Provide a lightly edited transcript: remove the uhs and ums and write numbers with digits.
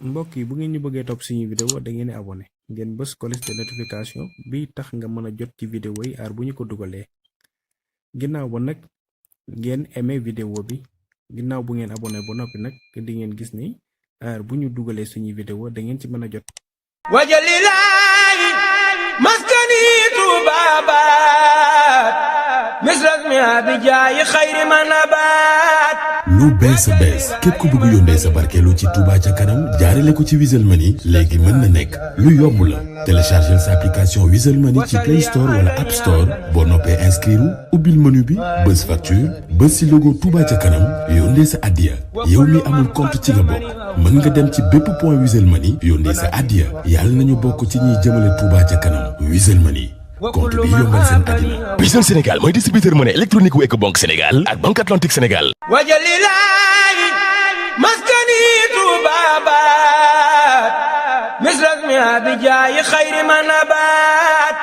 mbokk yi bu ngeen ñu bëggee topp suñu vidéo da ngeen di abonné ngeen bës cloche de notification bi tax nga mën a jot ci vidéo yi aar bu ñu ko dugalee ginnaaw ba nag ngeen aimé vidéo bi ginnaaw bu ngeen abonné ba noppi nag di ngeen gis ni aar bu ñu dugalee suñu vidéo da ngeen ci mën a jot wajalilaayi maskani tuubaabaat misrasmi abijaayi xayri manabaat lu bees a bees képp ku bëgg yónnee sa barkeelu ci Touba ca kanam jaarale ko ci Wizall Money léegi mën na nekk lu yomb la télécharger sa application Wizall Money ci Play Store wala App Store boo noppee inscrire ubbil menu bi bës facture bës si logo Touba ca kanam yónnee sa addiya yow mi amul compte ci nga bokk mën nga dem ci bépp point Wizall Money yónnee sa addiya yàlla nañu bokk ci ñiy jëmale Touba ca kanam Wizall Money compte bi yombal seen àddina. Wizall Sénégal mooy distributeur monnaie électronique wu Ecobank Sénégal ak Banque Atlantique Sénégal. wajalilaayi maskani tuubaabaat misrasmi abijaayi xayri manabaat